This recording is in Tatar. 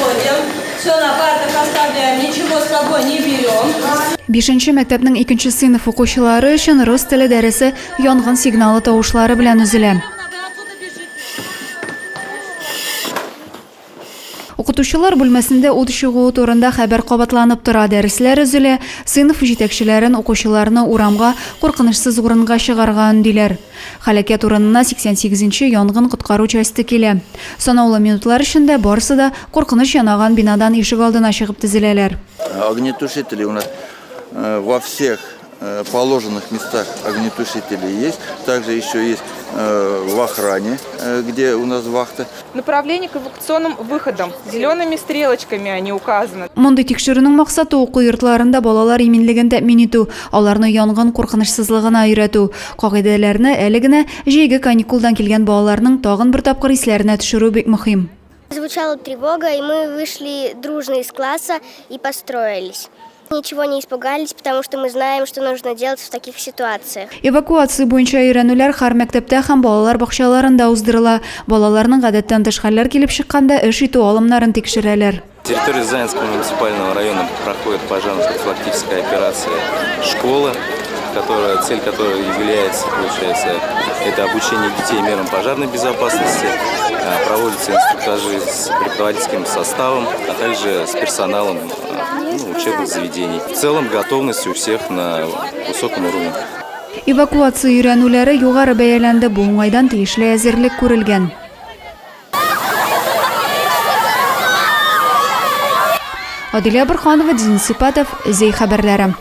Выходим. Все на партах оставляем, ничего с собой не берем. Бишенче мәктәпнең икенче сыйныф укучылары өчен рус теле дәресе янгын сигналы тавышлары белән өзелә. Укытучылар бүлмәсендә ут чыгуы турында хәбәр кабатланып тора, дәресләр өзелә, сыйныф җитәкчеләрен укучыларны урамга, куркынычсыз урынга чыгарга өндиләр. Һәлакәт урынына 88 нче янгын-коткару часте килә. Санаулы минутлар эчендә барысы да куркыныч янаган бинадан ишегалдына чыгып тезеләләр. Огнетушители у нас во всех положенных местах огнетушители есть. Также еще есть в охране, где у нас вахта. Направление к эвакуационным выходам. Зелеными стрелочками они указаны. Мондый тикшерүнең максаты уку йортларында балалар иминлеген тәэмин итү, аларны янгын куркынычсызлыгына өйрәтү. Кагыйдәләрне әле генә җәйге каникулдан килгән балаларның тагын бер тапкыр исләренә төшерү бик мөһим. Звучала тревога, и мы вышли дружно из класса и построились. Ничего не испугались, потому что мы знаем, что нужно делать в таких ситуациях. Эвакуация буенча өйрәнүләр һәр мәктәптә һәм балалар бакчаларында уздырыла. Балаларның гадәттән тыш хәлләр килеп чыкканда эш итү алымнарын тикшерәләр. Территории Заинского муниципального района проходит пожарно-профилактическая операция «Школа», которая, цель которой является, получается, это обучение детей мерам пожарной безопасности, проводятся инструктажи с преподавательским составом, а также с персоналом ну, учебных заведений. В целом готовность у всех на высоком уровне. Эвакуация өйрәнүләре югары бәяләнде, бу уңайдан тиешле әзерлек күрелгән. Адилә Борханова, Денис Сипатов, Зәй хәбәрләре.